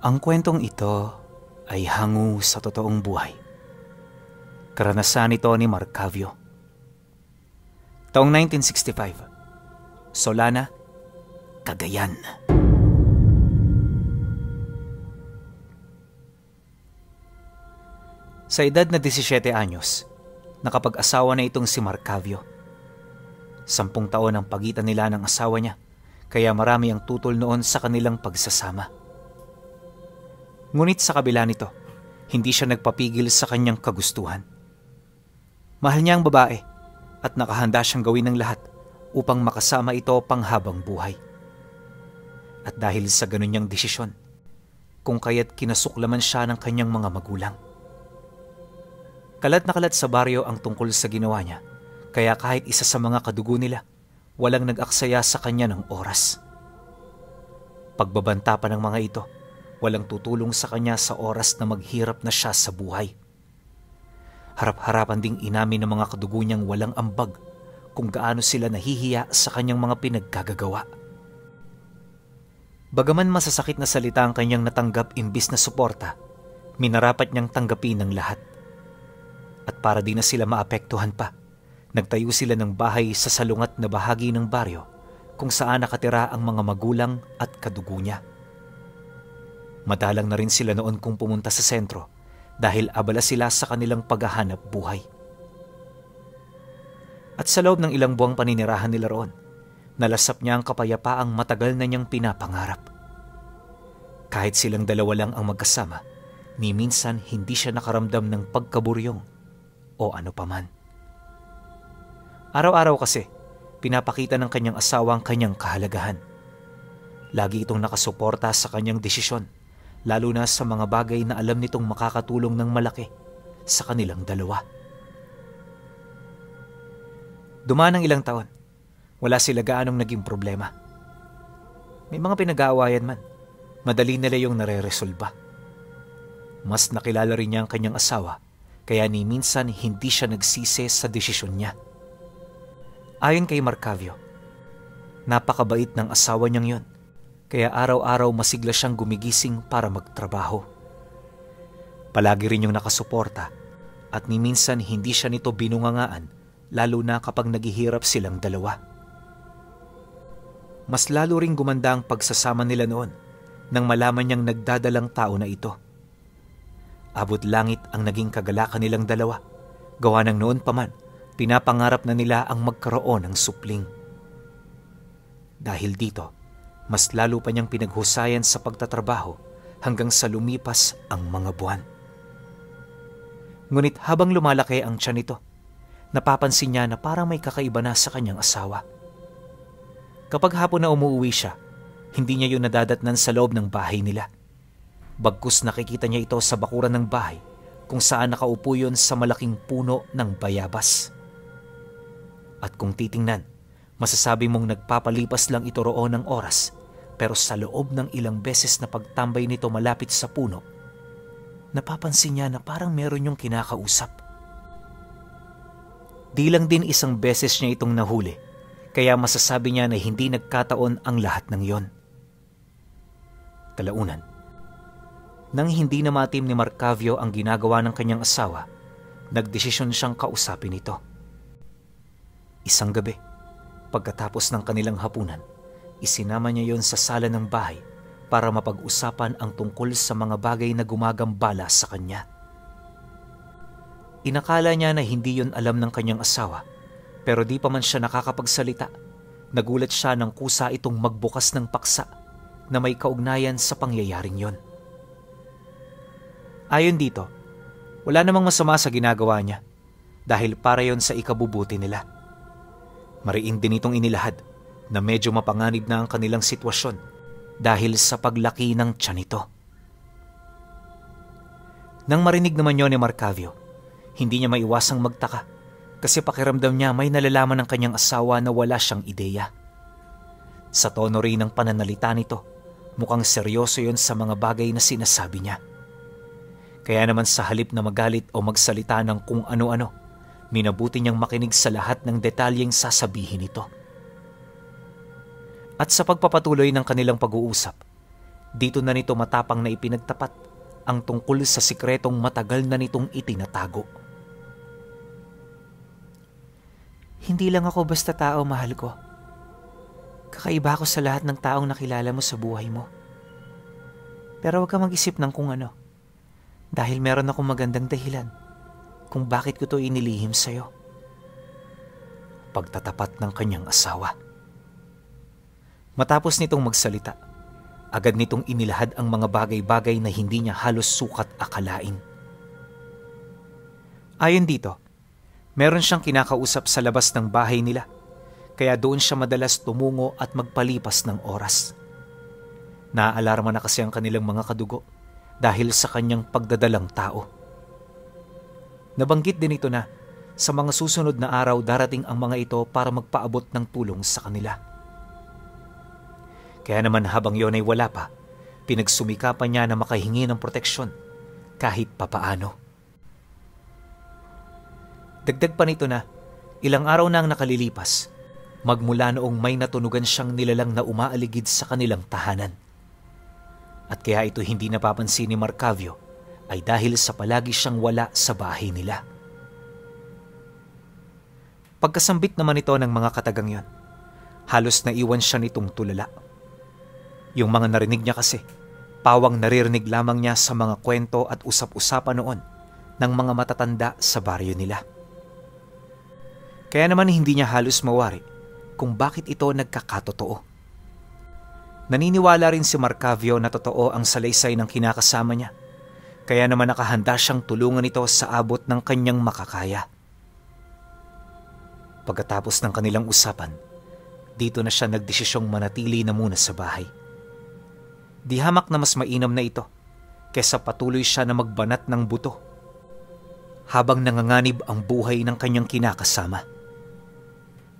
Ang kwentong ito ay hango sa totoong buhay. Karanasan ito ni Marcavio. Taong 1965, Solana, Cagayan. Sa edad na 17 anyos, nakapag-asawa na itong si Marcavio. 10 taon ang pagitan nila ng asawa niya, kaya marami ang tutol noon sa kanilang pagsasama. Ngunit sa kabila nito, hindi siya nagpapigil sa kanyang kagustuhan. Mahal niya ang babae at nakahanda siyang gawin ng lahat upang makasama ito panghabang buhay. At dahil sa ganun niyang desisyon, kung kaya't kinasuklaman siya ng kanyang mga magulang. Kalat na kalat sa baryo ang tungkol sa ginawa niya, kaya kahit isa sa mga kadugo nila, walang nag-aksaya sa kanya ng oras. Pagbabanta pa ng mga ito, walang tutulong sa kanya sa oras na maghirap na siya sa buhay. Harap-harapan ding inamin ng mga kadugo niyang walang ambag kung gaano sila nahihiya sa kanyang mga pinagkagagawa. Bagaman masasakit na salita ang kanyang natanggap imbis na suporta, minarapat niyang tanggapin ng lahat. At para di na sila maapektuhan pa, nagtayo sila ng bahay sa salungat na bahagi ng baryo kung saan nakatira ang mga magulang at kadugo niya. Madalang na rin sila noon kung pumunta sa sentro dahil abala sila sa kanilang paghahanap buhay. At sa loob ng ilang buwang paninirahan nila roon, nalasap niya ang kapayapaang matagal na niyang pinapangarap. Kahit silang dalawa lang ang magkasama, ni minsan hindi siya nakaramdam ng pagkaburyong o ano paman. Araw-araw kasi, pinapakita ng kanyang asawa ang kanyang kahalagahan. Lagi itong nakasuporta sa kanyang desisyon, lalo na sa mga bagay na alam nitong makakatulong ng malaki sa kanilang dalawa. Dumaan ang ilang taon, wala sila gaanong naging problema. May mga pinag-aawayan man, madali nila yung nare-resolba. Mas nakilala rin niya ang kanyang asawa, kaya ni minsan hindi siya nagsisi sa desisyon niya. Ayon kay Marcavio, napakabait ng asawa niyang yon, kaya araw-araw masigla siyang gumigising para magtrabaho. Palagi rin yung nakasuporta at ni minsan hindi siya nito binungangaan, lalo na kapag naghihirap silang dalawa. Mas lalo ring gumanda ang pagsasama nila noon nang malaman niyang nagdadalang tao na ito. Abot langit ang naging kagalakan nilang dalawa, gawa ng noon pa man, pinapangarap na nila ang magkaroon ng supling. Dahil dito, mas lalo pa niyang pinaghusayan sa pagtatrabaho hanggang sa lumipas ang mga buwan. Ngunit habang lumalaki ang tiyan nito, napapansin niya na parang may kakaiba na sa kanyang asawa. Kapag hapon na umuwi siya, hindi niya yun nadadatnan sa loob ng bahay nila. Bagkus nakikita niya ito sa bakuran ng bahay kung saan nakaupo yun sa malaking puno ng bayabas. At kung titingnan, masasabi mong nagpapalipas lang ito roon ng oras, pero sa loob ng ilang beses na pagtambay nito malapit sa puno, napapansin niya na parang meron yung kinakausap. Di lang din isang beses niya itong nahuli, kaya masasabi niya na hindi nagkataon ang lahat ng yon. Kalaunan, nang hindi na matim ni Marcavio ang ginagawa ng kanyang asawa, nagdesisyon siyang kausapin ito. Isang gabi, pagkatapos ng kanilang hapunan, isinama niya yon sa sala ng bahay para mapag-usapan ang tungkol sa mga bagay na gumagambala sa kanya. Inakala niya na hindi yon alam ng kanyang asawa, pero di pa man siya nakakapagsalita, nagulat siya nang kusa itong magbukas ng paksa na may kaugnayan sa pangyayaring yon. Ayon dito, wala namang masama sa ginagawa niya dahil para yon sa ikabubuti nila. Mariin din itong inilahad na medyo mapanganib na ang kanilang sitwasyon dahil sa paglaki ng tiyan nito. Nang marinig naman yon ni Marcavio, hindi niya maiwasang magtaka kasi pakiramdam niya may nalalaman ng kanyang asawa na wala siyang ideya. Sa tono rin ng pananalita nito, mukhang seryoso yon sa mga bagay na sinasabi niya. Kaya naman sa halip na magalit o magsalita ng kung ano-ano, minabuti niyang makinig sa lahat ng detalyeng sasabihin nito. At sa pagpapatuloy ng kanilang pag-uusap, Dito na nito matapang na ipinagtapat ang tungkol sa sikretong matagal na nitong itinatago. Hindi lang ako basta tao, mahal ko. Kakaiba ako sa lahat ng taong nakilala mo sa buhay mo. Pero huwag ka mag-isip ng kung ano. Dahil meron akong magandang dahilan kung bakit ko to inilihim sa'yo. Pagtatapat ng kanyang asawa. Matapos nitong magsalita, agad nitong inilahad ang mga bagay-bagay na hindi niya halos sukat akalain. Ayon dito, meron siyang kinakausap sa labas ng bahay nila, kaya doon siya madalas tumungo at magpalipas ng oras. Naaalarma na kasi ang kanilang mga kadugo dahil sa kanyang pagdadalang tao. Nabanggit din ito na sa mga susunod na araw darating ang mga ito para magpaabot ng tulong sa kanila. Kaya naman habang yon ay wala pa, pinagsumikapan niya na makahingi ng proteksyon kahit papaano. Dagdag pa nito na ilang araw na ang nakalilipas, magmula noong may natunugan siyang nilalang na umaaligid sa kanilang tahanan. At kaya ito hindi napapansin ni Marcavio ay dahil sa palagi siyang wala sa bahay nila. Pagkasambit naman ito ng mga katagang yon, halos naiwan siya nitong tulala. Yung mga narinig niya kasi, pawang naririnig lamang niya sa mga kwento at usap-usapan noon ng mga matatanda sa baryo nila. Kaya naman hindi niya halos mawari kung bakit ito nagkakatotoo. Naniniwala rin si Marcavio na totoo ang salaysay ng kinakasama niya, kaya naman nakahanda siyang tulungan ito sa abot ng kanyang makakaya. Pagkatapos ng kanilang usapan, dito na siya nagdesisyong manatili na muna sa bahay. Di hamak na mas mainam na ito kaysa patuloy siya na magbanat ng buto habang nanganganib ang buhay ng kanyang kinakasama.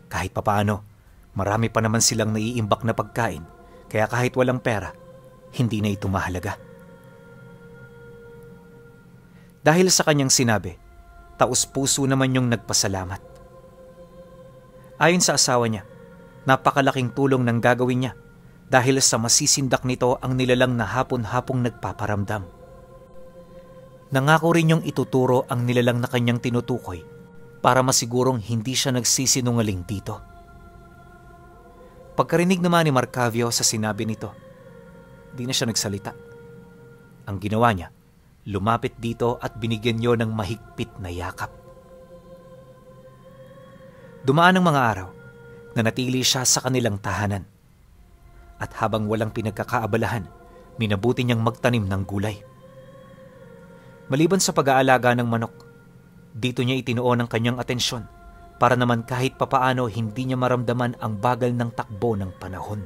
Kahit papaano, marami pa naman silang naiimbak na pagkain, kaya kahit walang pera, hindi na ito mahalaga. Dahil sa kanyang sinabi, taos-puso naman yung nagpasalamat. Ayon sa asawa niya, napakalaking tulong ng gagawin niya dahil sa masisindak nito ang nilalang na hapon-hapong nagpaparamdam. Nangako rin niyong ituturo ang nilalang na kanyang tinutukoy para masigurong hindi siya nagsisinungaling dito. Pagkarinig naman ni Marcavio sa sinabi nito, di na siya nagsalita. Ang ginawa niya, lumapit dito at binigyan niyo ng mahigpit na yakap. Dumaan ang mga araw, nanatili siya sa kanilang tahanan. At habang walang pinagkakaabalahan, minabuti niyang magtanim ng gulay. Maliban sa pag-aalaga ng manok, dito niya itinuon ang kanyang atensyon para naman kahit papaano hindi niya maramdaman ang bagal ng takbo ng panahon.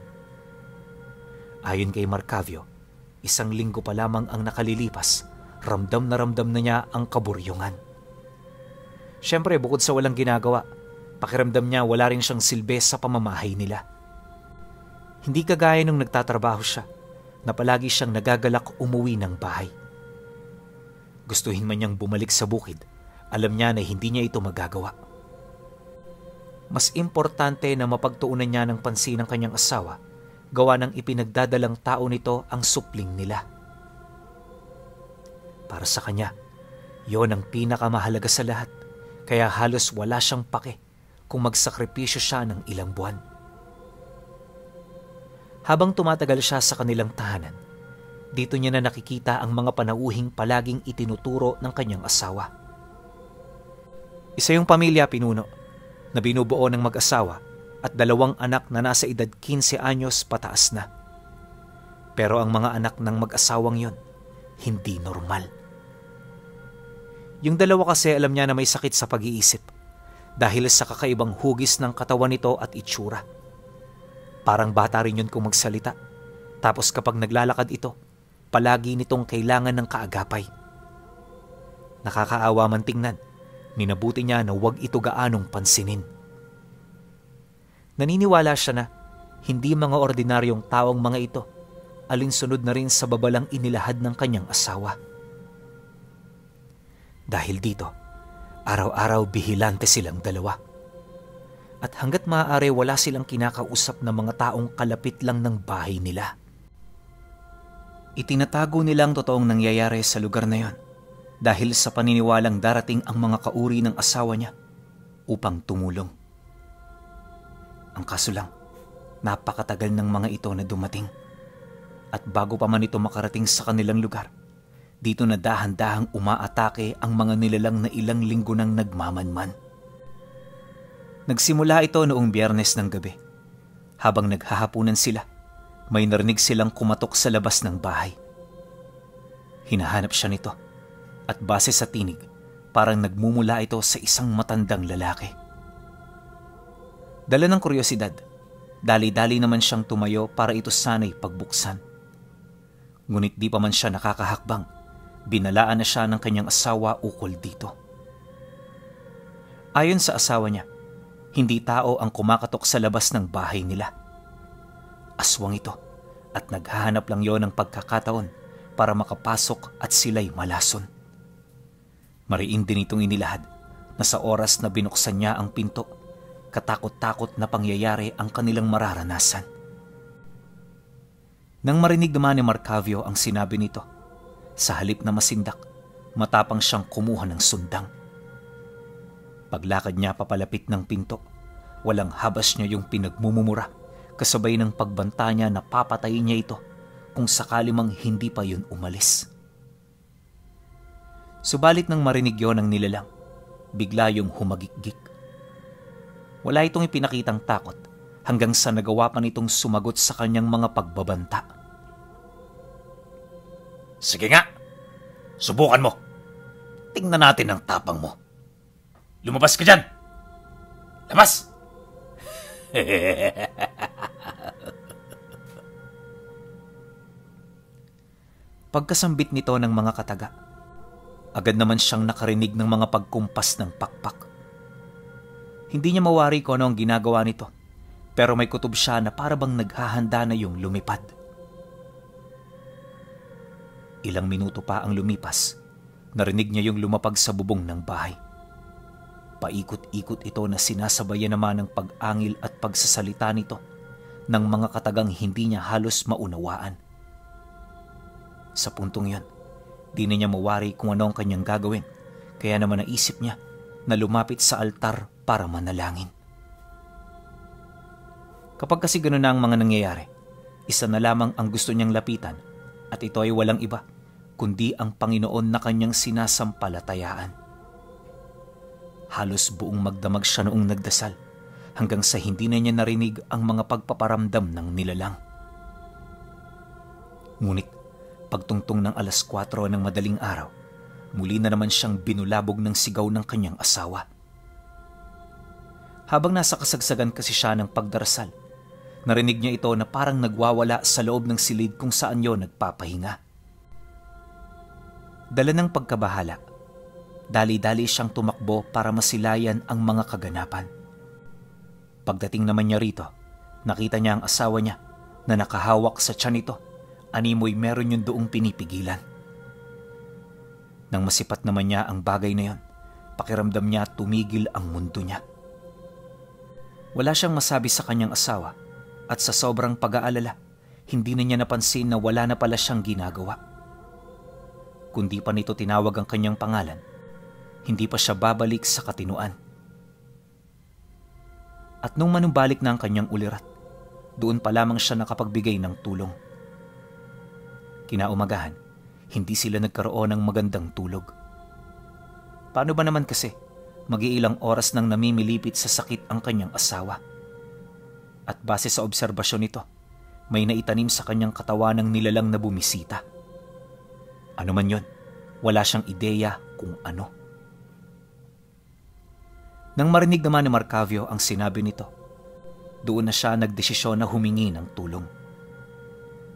Ayon kay Marcavio, 1 linggo pa lamang ang nakalilipas, ramdam na niya ang kaburyungan. Siyempre, bukod sa walang ginagawa, pakiramdam niya wala rin siyang silbi sa pamamahay nila. Hindi kagaya nung nagtatrabaho siya, na palagi siyang nagagalak umuwi ng bahay. Gustuhin man niyang bumalik sa bukid, alam niya na hindi niya ito magagawa. Mas importante na mapagtuunan niya ng pansin ng kanyang asawa, gawa ng ipinagdadalang tao nito ang supling nila. Para sa kanya, yon ang pinakamahalaga sa lahat, kaya halos wala siyang pake kung magsakripisyo siya ng ilang buwan. Habang tumatagal siya sa kanilang tahanan, dito niya na nakikita ang mga panauhing palaging itinuturo ng kanyang asawa. Isa yung pamilya pinuno, na binubuo ng mag-asawa at 2 anak na nasa edad 15 anyos pataas na. Pero ang mga anak ng mag-asawang yon, hindi normal. Yung 2 kasi alam niya na may sakit sa pag-iisip dahil sa kakaibang hugis ng katawan nito at itsura. Parang bata rin yun kung magsalita. Tapos kapag naglalakad ito, palagi nitong kailangan ng kaagapay. Nakakaawa man tingnan, minabuti niya na huwag ito gaanong pansinin. Naniniwala siya na hindi mga ordinaryong taong mga ito, alinsunod na rin sa babalang inilahad ng kanyang asawa. Dahil dito, araw-araw bihilante silang 2. At hanggat maaari wala silang kinakausap na mga taong kalapit lang ng bahay nila. Itinatago nilang totoong nangyayari sa lugar na yon dahil sa paniniwalang darating ang mga kauri ng asawa niya upang tumulong. Ang kaso lang, napakatagal ng mga ito na dumating. At bago pa man ito makarating sa kanilang lugar, dito na dahan-dahang umaatake ang mga nilalang na ilang linggo nang nagmamanman. Nagsimula ito noong Biyernes ng gabi. Habang naghahapunan sila, may narinig silang kumatok sa labas ng bahay. Hinahanap siya nito at base sa tinig, parang nagmumula ito sa isang matandang lalaki. Dala ng kuryosidad, dali-dali naman siyang tumayo para ito sana'y pagbuksan. Ngunit di pa man siya nakakahakbang, binalaan na siya ng kanyang asawa ukol dito. Ayon sa asawa niya, hindi tao ang kumakatok sa labas ng bahay nila. Aswang ito at naghahanap lang yon ng pagkakataon para makapasok at sila'y malason. Mariin din itong inilahad na sa oras na binuksan niya ang pinto, katakot-takot na pangyayari ang kanilang mararanasan. Nang marinig naman ni Marcavio ang sinabi nito, sa halip na masindak, matapang siyang kumuha ng sundang. Paglakad niya papalapit ng pinto, walang habas niya yung pinagmumumura, kasabay ng pagbanta niya na papatayin niya ito kung sakali mang hindi pa yun umalis. Subalit nang marinig yon ng nilalang, bigla yung humagikgik. Wala itong ipinakitang takot hanggang sa nagawa pa nitong sumagot sa kanyang mga pagbabanta. Sige nga, subukan mo. Tingnan natin ang tapang mo. Lumabas ka dyan! Labas! Pagkasambit nito ng mga kataga, agad naman siyang nakarinig ng mga pagkumpas ng pakpak. Hindi niya mawari kung ano ang ginagawa nito, pero may kutob siya na parabang naghahanda na yung lumipad. Ilang minuto pa ang lumipas, narinig niya yung lumapag sa bubong ng bahay. Paikot-ikot ito na sinasabayan naman ng pag-angil at pagsasalita nito ng mga katagang hindi niya halos maunawaan. Sa puntong yon, di na niya mawari kung ano ang kanyang gagawin, kaya naman naisip niya na lumapit sa altar para manalangin. Kapag kasi gano'n na ang mga nangyayari, isa na lamang ang gusto niyang lapitan at ito ay walang iba kundi ang Panginoon na kanyang sinasampalatayaan. Halos buong magdamag siya noong nagdasal hanggang sa hindi na niya narinig ang mga pagpaparamdam ng nilalang. Ngunit pagtungtong ng 4:00 ng madaling araw, muli na naman siyang binulabog ng sigaw ng kanyang asawa. Habang nasa kasagsagan kasi siya ng pagdarasal, narinig niya ito na parang nagwawala sa loob ng silid kung saan yon nagpapahinga. Dala ng pagkabahala, dali-dali siyang tumakbo para masilayan ang mga kaganapan. Pagdating naman niya rito, nakita niya ang asawa niya na nakahawak sa tiyan nito, animoy meron yung doong pinipigilan. Nang masipat naman niya ang bagay na yon, pakiramdam niya tumigil ang mundo niya. Wala siyang masabi sa kanyang asawa at sa sobrang pag-aalala, hindi na niya napansin na wala na pala siyang ginagawa. Kundi pa nito tinawag ang kanyang pangalan, hindi pa siya babalik sa katinuan. At nung manumbalik na ang kanyang ulirat, doon pa lamang siya nakapagbigay ng tulong. Kinaumagahan, hindi sila nagkaroon ng magandang tulog. Paano ba naman kasi, mag-iilang oras nang namimilipit sa sakit ang kanyang asawa. At base sa obserbasyon nito, may naitanim sa kanyang katawan ng nilalang na bumisita. Ano man yon, wala siyang ideya kung ano. Nang marinig naman ni Marcavio ang sinabi nito, doon na siya nagdesisyon na humingi ng tulong.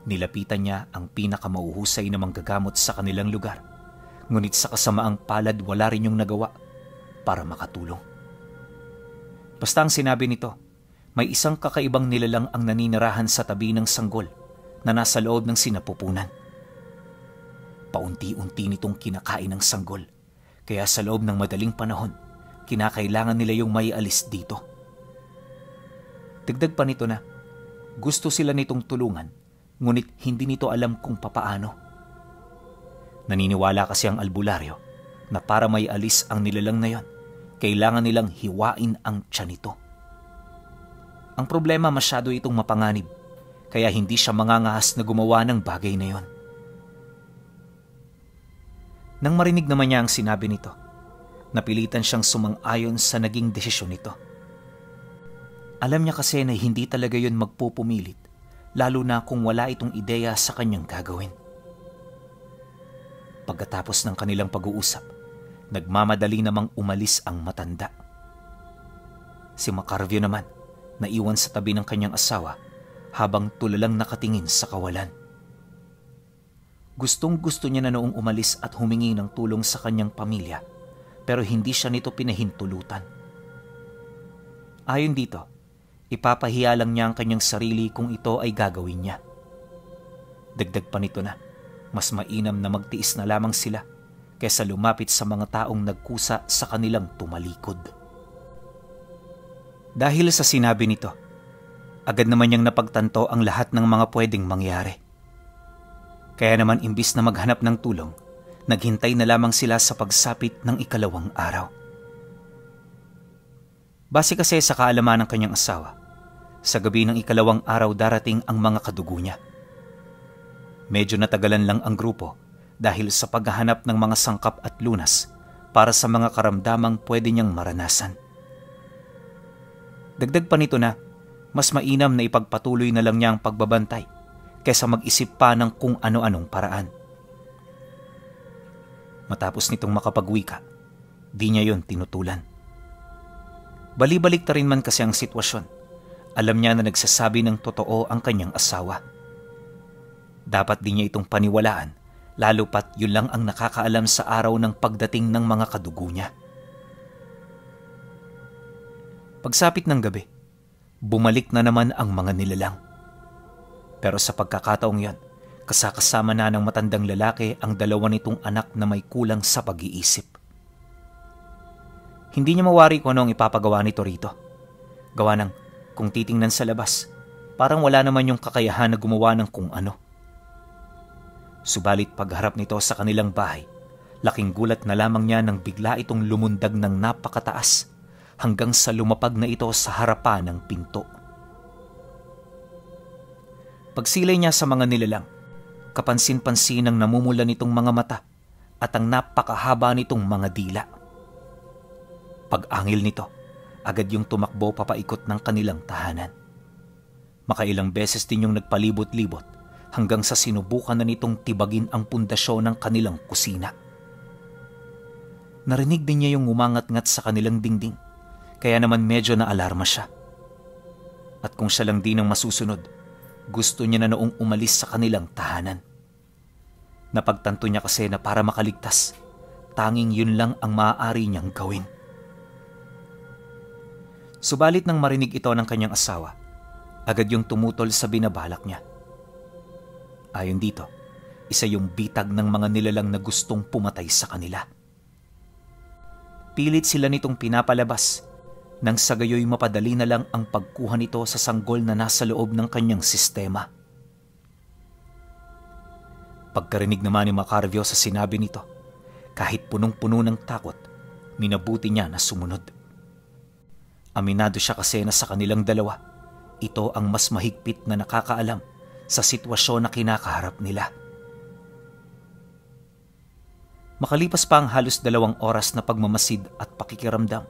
Nilapitan niya ang pinakamauhusay na manggagamot sa kanilang lugar, ngunit sa kasamaang palad wala rin yung nagawa para makatulong. Basta ang sinabi nito, may isang kakaibang nilalang ang naninirahan sa tabi ng sanggol na nasa loob ng sinapupunan. Paunti-unti nitong kinakain ng sanggol, kaya sa loob ng madaling panahon, kinakailangan nila yung may alis dito. Dagdag pa nito na, gusto sila nitong tulungan ngunit hindi nito alam kung papaano. Naniniwala kasi ang albularyo na para may alis ang nilalang na yon, kailangan nilang hiwain ang tiyan nito. Ang problema, masyado itong mapanganib, kaya hindi siya mangangahas na gumawa ng bagay na yon. Nang marinig naman niya ang sinabi nito, napilitan siyang sumang-ayon sa naging desisyon nito. Alam niya kasi na hindi talaga yun magpupumilit, lalo na kung wala itong ideya sa kanyang gagawin. Pagkatapos ng kanilang pag-uusap, nagmamadali namang umalis ang matanda. Si Macarvio naman, naiwan sa tabi ng kanyang asawa habang tulalang nakatingin sa kawalan. Gustong-gusto niya na noong umalis at humingi ng tulong sa kanyang pamilya, pero hindi siya nito pinahintulutan. Ayon dito, ipapahiya lang niya ang kanyang sarili kung ito ay gagawin niya. Dagdag pa nito na, mas mainam na magtiis na lamang sila kaysa lumapit sa mga taong nagkusa sa kanilang tumalikod. Dahil sa sinabi nito, agad naman niyang napagtanto ang lahat ng mga pwedeng mangyari. Kaya naman imbis na maghanap ng tulong, naghintay na lamang sila sa pagsapit ng ikalawang araw. Base kasi sa kaalaman ng kanyang asawa, sa gabi ng ikalawang araw darating ang mga kadugo niya. Medyo natagalan lang ang grupo dahil sa paghahanap ng mga sangkap at lunas para sa mga karamdamang pwede niyang maranasan. Dagdag pa nito na, mas mainam na ipagpatuloy na lang niya ang pagbabantay kaysa mag-isip pa ng kung ano-anong paraan. Matapos nitong makapagwika, di niya yon tinutulan. Bali-balik ta rin man kasi ang sitwasyon, alam niya na nagsasabi ng totoo ang kanyang asawa. Dapat din niya itong paniwalaan, lalo pat yun lang ang nakakaalam sa araw ng pagdating ng mga kadugo niya. Pagsapit ng gabi, bumalik na naman ang mga nilalang. Pero sa pagkakataong yan, kasakasama na ng matandang lalaki ang dalawa nitong anak na may kulang sa pag-iisip. Hindi niya mawari kung ano ang ipapagawa nito rito. Gawa ng, kung titingnan sa labas, parang wala naman yung kakayahan na gumawa ng kung ano. Subalit pagharap nito sa kanilang bahay, laking gulat na lamang niya nang bigla itong lumundag ng napakataas hanggang sa lumapag na ito sa harapan ng pinto. Pagsilay niya sa mga nilalang, kapansin-pansin ang namumula nitong mga mata at ang napakahaba nitong mga dila. Pag-angil nito, agad yung tumakbo papaikot ng kanilang tahanan. Makailang beses din yung nagpalibot-libot hanggang sa sinubukan na nitong tibagin ang pundasyon ng kanilang kusina. Narinig din niya yung umangat-ngat sa kanilang dingding, kaya naman medyo naalarma siya. At kung siya lang din ang masusunod, gusto niya na noong umalis sa kanilang tahanan. Napagtanto niya kasi na para makaligtas, tanging yun lang ang maaari niyang gawin. Subalit nang marinig ito ng kanyang asawa, agad yung tumutol sa binabalak niya. Ayon dito, isa yung bitag ng mga nilalang na gustong pumatay sa kanila. Pilit sila nitong pinapalabas nang sa gayoy mapadali na lang ang pagkuha nito sa sanggol na nasa loob ng kanyang sistema. Pagkarinig naman ni Macarvio sa sinabi nito, kahit punong-puno ng takot, minabuti niya na sumunod. Aminado siya kasi na sa kanilang dalawa, ito ang mas mahigpit na nakakaalam sa sitwasyon na kinakaharap nila. Makalipas pa ang halos 2 oras na pagmamasid at pakikiramdam,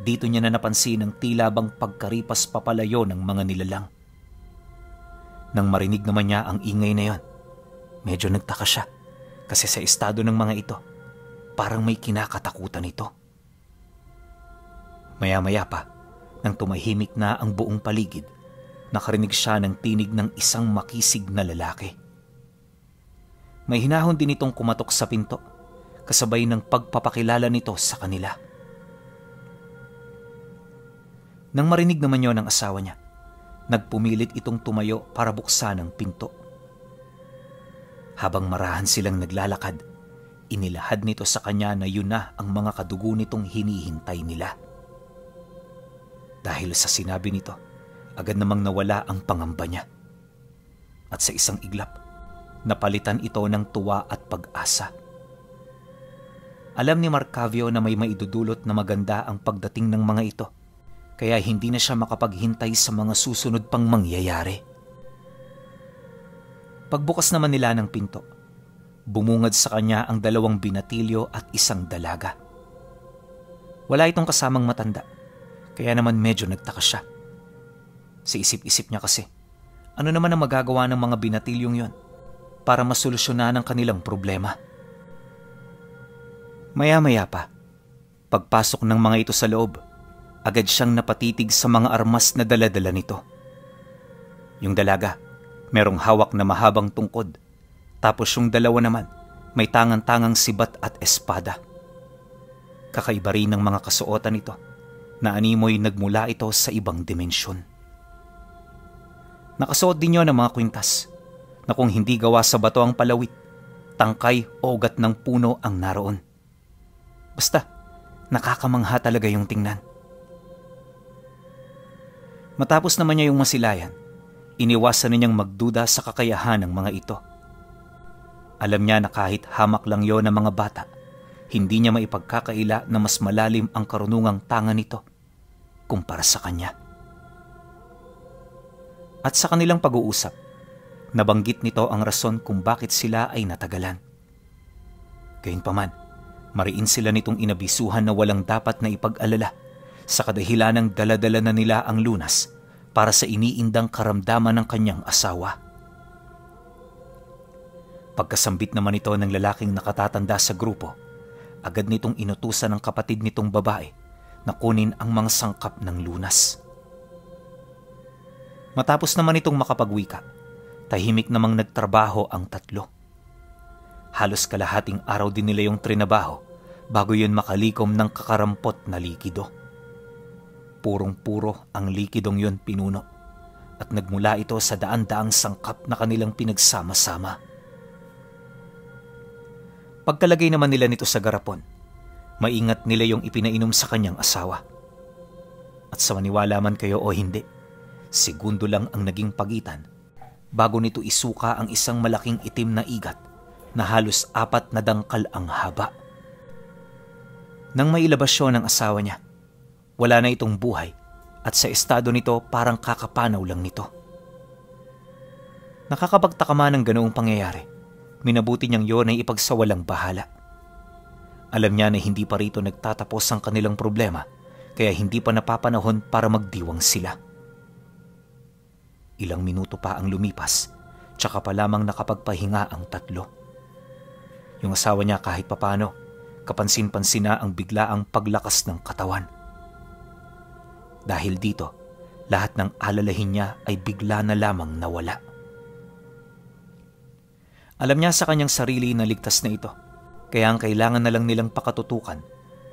dito niya na napansin ang tila bang pagkaripas papalayo ng mga nilalang. Nang marinig naman niya ang ingay na yon, medyo nagtaka siya kasi sa estado ng mga ito, parang may kinakatakutan ito. Maya-maya pa, nang tumahimik na ang buong paligid, nakarinig siya ng tinig ng isang makisig na lalaki. May hinahon din itong kumatok sa pinto, kasabay ng pagpapakilala nito sa kanila. Nang marinig naman yon ng asawa niya, nagpumilit itong tumayo para buksan ang pinto. Habang marahan silang naglalakad, inilahad nito sa kanya na yun na ang mga kadugo nitong hinihintay nila. Dahil sa sinabi nito, agad namang nawala ang pangamba niya. at sa isang iglap, napalitan ito ng tuwa at pag-asa. Alam ni Marcavio na may maidudulot na maganda ang pagdating ng mga ito, kaya hindi na siya makapaghintay sa mga susunod pang mangyayari. Pagbukas naman nila ng pinto, bumungad sa kanya ang 2 binatilyo at 1 dalaga. Wala itong kasamang matanda, kaya naman medyo nagtaka siya. Sa isip-isip niya kasi, ano naman ang magagawa ng mga binatilyong yon para masolusyonan ang kanilang problema? Maya-maya pa, pagpasok ng mga ito sa loob, agad siyang napatitig sa mga armas na dala-dala nito. Yung dalaga, merong hawak na mahabang tungkod, tapos yung 2 naman, may tangang-tangang sibat at espada. Kakaiba rin ng mga kasuotan nito, na animoy nagmula ito sa ibang dimensyon. Nakasuot din yun ng mga kwintas, na kung hindi gawa sa bato ang palawit, tangkay o ugat ng puno ang naroon. Basta, nakakamangha talaga yung tingnan. Matapos naman niya yung masilayan, iniwasan na niyang magduda sa kakayahan ng mga ito. Alam niya na kahit hamak lang yon ng mga bata, hindi niya maipagkakaila na mas malalim ang karunungang tanga nito kumpara sa kanya. At sa kanilang pag-uusap, nabanggit nito ang rason kung bakit sila ay natagalan. Gayunpaman, mariin sila nitong inabisuhan na walang dapat na ipag-alala sa kadahilan ng dala-dala na nila ang lunas para sa iniindang karamdaman ng kanyang asawa. Pagkasambit naman ito ng lalaking nakatatanda sa grupo, agad nitong inutusan ng kapatid nitong babae na kunin ang mga sangkap ng lunas. Matapos naman itong makapagwika, tahimik namang nagtrabaho ang 3. Halos kalahating araw din nila yung trinabaho bago yun makalikom ng kakarampot na likido. Purong-puro ang likidong yun pinuno at nagmula ito sa daan-daang sangkap na kanilang pinagsama-sama. Pagkalagay naman nila nito sa garapon, maingat nila yung ipinainom sa kanyang asawa. At sa maniwala man kayo o hindi, segundo lang ang naging pagitan bago nito isuka ang isang malaking itim na igat na halos 4 na dangkal ang haba. Nang mailabas siya ng asawa niya, wala na itong buhay at sa estado nito parang kakapanaw lang nito. Nakakapagtaka man ng ganoong pangyayari, minabuti niyang yon ay ipagsawalang bahala. Alam niya na hindi pa rito nagtatapos ang kanilang problema, kaya hindi pa napapanahon para magdiwang sila. Ilang minuto pa ang lumipas, tsaka pa lamang nakapagpahinga ang 3. Yung asawa niya kahit papano, kapansin-pansin na ang biglaang paglakas ng katawan. Dahil dito, lahat ng alalahin niya ay bigla na lamang nawala. Alam niya sa kanyang sarili na ligtas na ito, kaya ang kailangan na lang nilang pakatutukan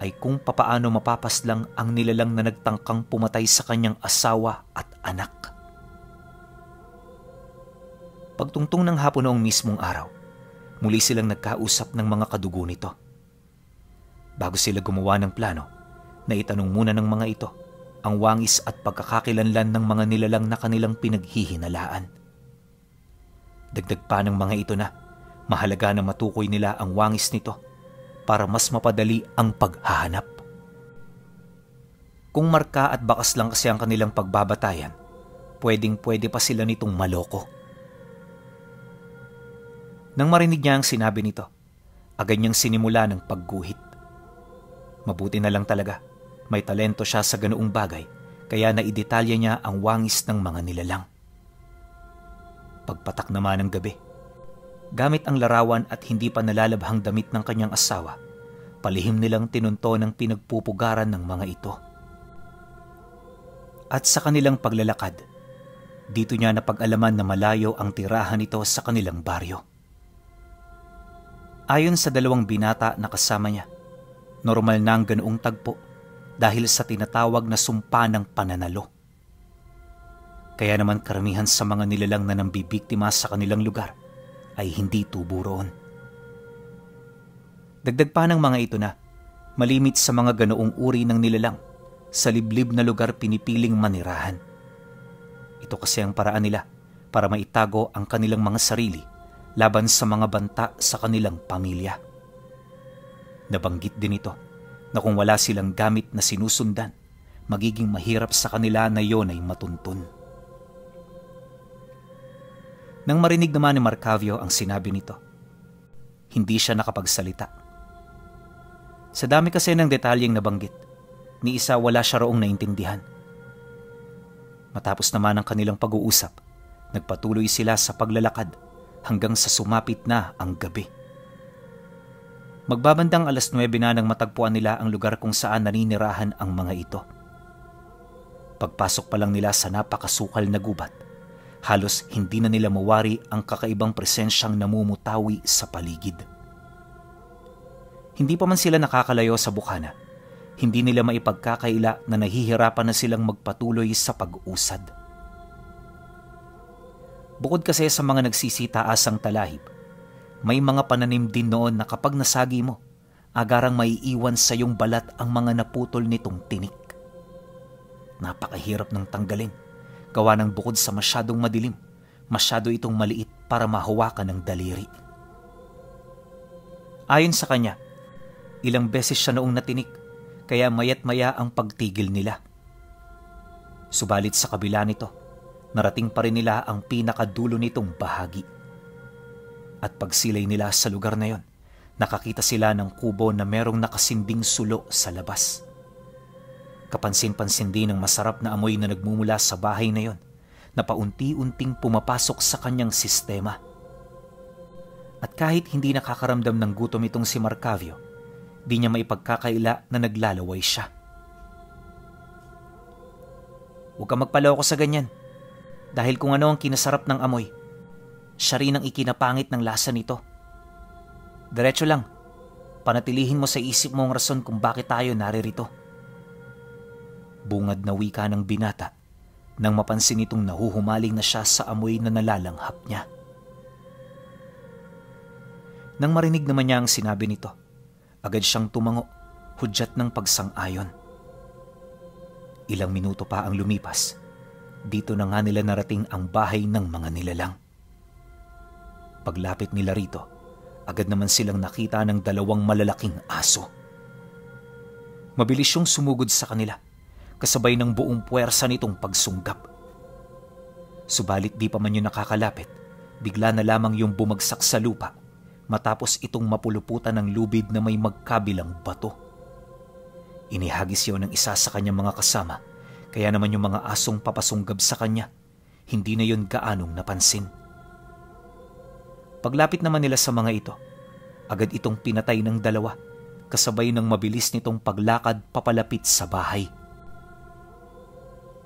ay kung papaano mapapaslang ang nilalang na nagtangkang pumatay sa kanyang asawa at anak. Pagtungtong ng hapon noong mismong araw, muli silang nagkausap ng mga kadugo nito. Bago sila gumawa ng plano, naitanong muna ng mga ito ang wangis at pagkakakilanlan ng mga nilalang na kanilang pinaghihinalaan. Dagdag pa ng mga ito na mahalaga na matukoy nila ang wangis nito para mas mapadali ang paghahanap. Kung marka at bakas lang kasi ang kanilang pagbabatayan, pwedeng-pwede pa sila nitong maloko. Nang marinig niya ang sinabi nito, agad niyang sinimula ng pagguhit. Mabuti na lang talaga, may talento siya sa ganoong bagay, kaya naidetalya niya ang wangis ng mga nilalang. Pagpatak naman ng gabi, gamit ang larawan at hindi pa nalalabhang damit ng kanyang asawa, palihim nilang tinunto ng pinagpupugaran ng mga ito. At sa kanilang paglalakad, dito niya napag-alaman na malayo ang tirahan nito sa kanilang baryo. Ayon sa 2 binata na kasama niya, normal na ang ganoong tagpo dahil sa tinatawag na sumpa ng pananalo. Kaya naman karamihan sa mga nilalang na nambibiktima sa kanilang lugar ay hindi tubo roon. Dagdag pa ng mga ito na malimit sa mga ganoong uri ng nilalang, sa liblib na lugar pinipiling manirahan. Ito kasi ang paraan nila para maitago ang kanilang mga sarili laban sa mga banta sa kanilang pamilya. Nabanggit din ito na kung wala silang gamit na sinusundan, magiging mahirap sa kanila na yon ay matuntun. Nang marinig naman ni Marcavio ang sinabi nito, hindi siya nakapagsalita. Sa dami kasi ng detalyeng nabanggit, ni isa wala siya roong naintindihan. Matapos naman ang kanilang pag-uusap, nagpatuloy sila sa paglalakad hanggang sa sumapit na ang gabi. Magbabandang 9:00 na nang matagpuan nila ang lugar kung saan naninirahan ang mga ito. Pagpasok pa lang nila sa napakasukal na gubat, halos hindi na nila mawari ang kakaibang presensyang namumutawi sa paligid. Hindi pa man sila nakakalayo sa bukana, hindi nila maipagkakaila na nahihirapan na silang magpatuloy sa pag-usad. Bukod kasi sa mga nagsisitaasang talahib, may mga pananim din noon na kapag nasagi mo, agarang maiiwan sa iyong balat ang mga naputol nitong tinik. Napakahirap ng tanggalin, gawa ng bukod sa masyadong madilim, masyado itong maliit para mahawakan ng daliri. Ayon sa kanya, ilang beses siya noong natinik, kaya mayat maya ang pagtigil nila. Subalit sa kabila nito, narating pa rin nila ang pinakadulo nitong bahagi. At pagsilay nila sa lugar na yon, nakakita sila ng kubo na merong nakasinding sulo sa labas. Kapansin-pansin din ang masarap na amoy na nagmumula sa bahay na yon, na paunti-unting pumapasok sa kanyang sistema. At kahit hindi nakakaramdam ng gutom itong si Marcavio, di niya maipagkakaila na naglalaway siya. Huwag kang magpaloko sa ganyan, dahil kung ano ang kinasarap ng amoy, siya rin ang ikinapangit ng lasa nito. Diretso lang, panatilihin mo sa isip mo ang rason kung bakit tayo naririto. Bungad na wika ng binata nang mapansin itong nahuhumaling na siya sa amoy na nalalanghap niya. Nang marinig naman niya ang sinabi nito, agad siyang tumango, hudyat ng pagsang-ayon. Ilang minuto pa ang lumipas, dito na nga nila narating ang bahay ng mga nilalang. Paglapit nila rito, agad naman silang nakita ng 2 malalaking aso. Mabilis yung sumugod sa kanila, kasabay ng buong puwersa nitong pagsunggap. Subalit di pa man yun nakakalapit, bigla na lamang yung bumagsak sa lupa matapos itong mapuluputan ng lubid na may magkabilang bato. Inihagis yun ng isa sa kanyang mga kasama, kaya naman yung mga asong papasunggab sa kanya, hindi na yun gaanong napansin. Paglapit naman nila sa mga ito, agad itong pinatay ng 2, kasabay ng mabilis nitong paglakad papalapit sa bahay.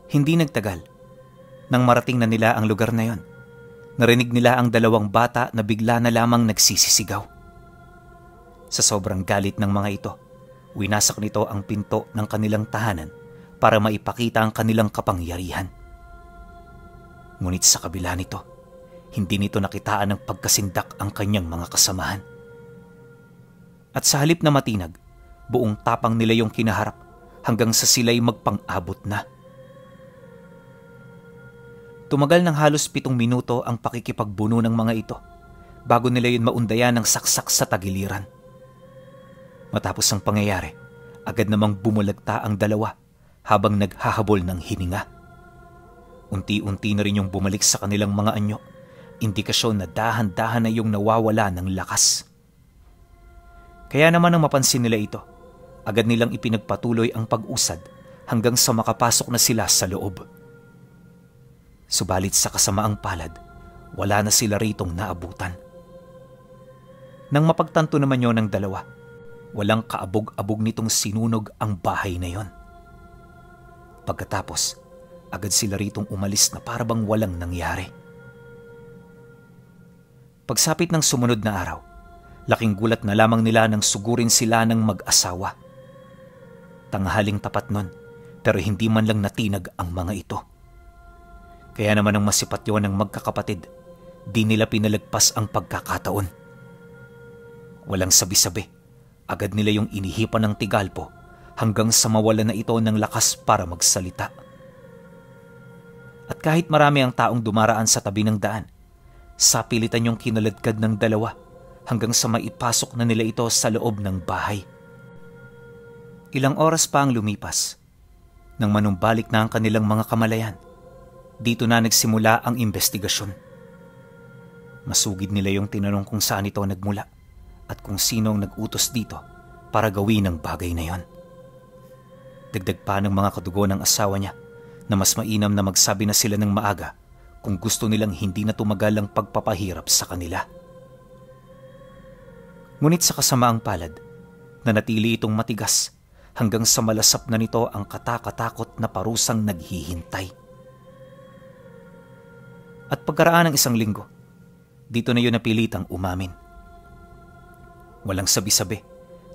Hindi nagtagal, nang marating na nila ang lugar na yon, narinig nila ang 2 bata na bigla na lamang nagsisisigaw. Sa sobrang galit ng mga ito, winasak nito ang pinto ng kanilang tahanan para maipakita ang kanilang kapangyarihan. Ngunit sa kabila nito, hindi nito nakitaan ng pagkasindak ang kanyang mga kasamahan. At sa halip na matinag, buong tapang nila yung kinaharap hanggang sa sila'y magpang-abot na. Tumagal ng halos 7 minuto ang pakikipagbuno ng mga ito bago nila yun maundayan ng saksak sa tagiliran. Matapos ang pangyayari, agad namang bumulagta ang 2 habang naghahabol ng hininga. Unti-unti na rin yung bumalik sa kanilang mga anyo, indikasyon na dahan-dahan na yung nawawala ng lakas. Kaya naman nang mapansin nila ito, agad nilang ipinagpatuloy ang pag-usad hanggang sa makapasok na sila sa loob. Subalit sa kasamaang palad, wala na sila ritong naabutan. Nang mapagtanto naman yon ng 2, walang kaabog-abog nitong sinunog ang bahay na yon. Pagkatapos, agad sila ritong umalis na parabang walang nangyari. Pagsapit ng sumunod na araw, laking gulat na lamang nila nang sugurin sila ng mag-asawa. Tanghaling tapat nun, pero hindi man lang natinag ang mga ito. Kaya naman ang masipat yun ng magkakapatid, di nila pinalagpas ang pagkakataon. Walang sabi-sabi, agad nila yung inihipan ng tigalpo hanggang sa mawala na ito ng lakas para magsalita. At kahit marami ang taong dumaraan sa tabi ng daan, sapilitan niyong kinaladkad ng dalawa hanggang sa maipasok na nila ito sa loob ng bahay. Ilang oras pa ang lumipas. Nang manumbalik na ang kanilang mga kamalayan, dito na nagsimula ang investigasyon. Masugid nila yung tinanong kung saan ito nagmula at kung sino ang nag-utos dito para gawin ang bagay na yon. Dagdag pa ng mga kadugo ng asawa niya na mas mainam na magsabi na sila ng maaga kung gusto nilang hindi na tumagal ang pagpapahirap sa kanila. Ngunit sa kasamaang palad, nanatili itong matigas hanggang sa malasap na nito ang katakatakot na parusang naghihintay. At pagkaraan ng isang linggo, dito na yun napilitang umamin. Walang sabi-sabi,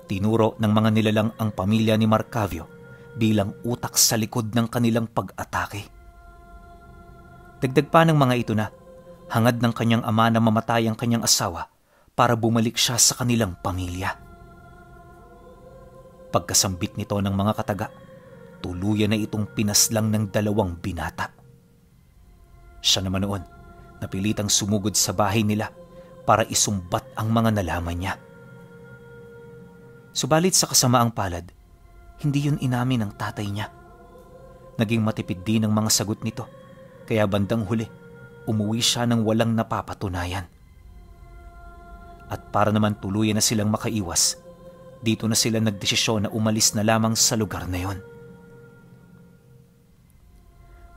tinuro ng mga nilalang ang pamilya ni Marcavio bilang utak sa likod ng kanilang pag-atake. Dagdag pa ng mga ito na hangad ng kanyang ama na mamatay ang kanyang asawa para bumalik siya sa kanilang pamilya. Pagkasambit nito ng mga kataga, tuluyan na itong pinaslang ng 2 binata. Siya naman noon, napilitang sumugod sa bahay nila para isumbat ang mga nalaman niya. Subalit sa kasamaang palad, hindi yun inamin ng tatay niya. Naging matipid din ang mga sagot nito, kaya bandang huli, umuwi siya ng walang napapatunayan. At para naman tuluyan na silang makaiwas, dito na sila nagdesisyon na umalis na lamang sa lugar na yon.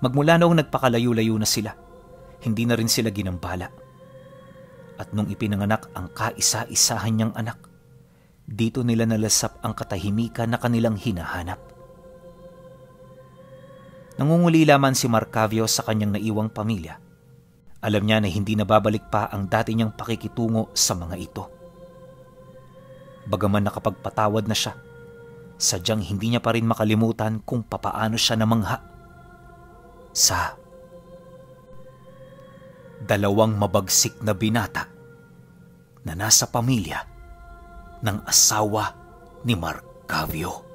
Magmula noong nagpakalayo-layo na sila, hindi na rin sila ginambala. At nung ipinanganak ang kaisa-isahan niyang anak, dito nila nalasap ang katahimikan na kanilang hinahanap. Nangunguli lamang si Marcavio sa kanyang naiwang pamilya. Alam niya na hindi na babalik pa ang dati niyang pakikitungo sa mga ito. Bagaman nakapagpatawad na siya, sadyang hindi niya pa rin makalimutan kung papaano siya namangha sa 2 mabagsik na binata na nasa pamilya ng asawa ni Marcavio.